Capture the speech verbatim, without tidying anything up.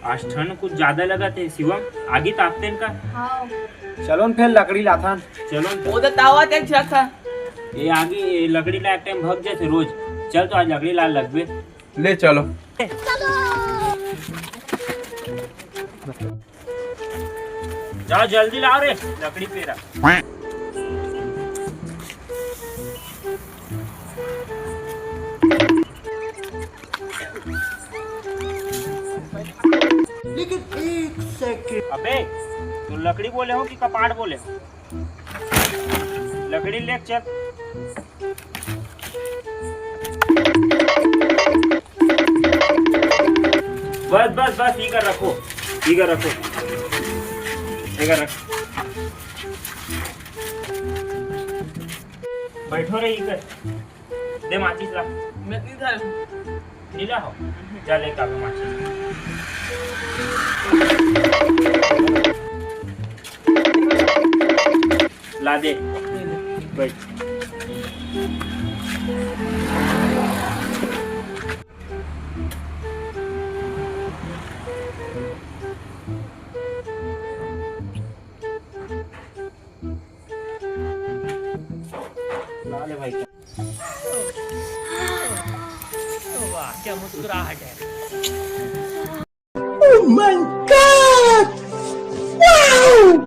आज ठंड कुछ ज्यादा लगत हे शिवम, आगी तापतेन का? हाँ। चलो न फेर लकड़ी लाथन। चलो न। वो तो तावा तेज रखा। ये आगी, ये लकड़ी ला एक टाइम भग जाथे रोज। चल तो आज लकड़ी ला लगबे। ले चलो। जाओ जल्दी लाओ रे, लकड़ी पेरा। लेकिन एक सेकंड। अबे, तू लकड़ी बोले हो कि कपाट बोले हो? लकड़ी ले चल। बस, बस, बस, इकर रखो, इकर रखो, इकर रख। बैठो रे, इकर। दे माचिस ला। मैं नहीं था। नीला हो। जा ले काबे माचिस। ला दे। बैठ। ला ले भाई। वाह, क्या मुस्कुराहट है।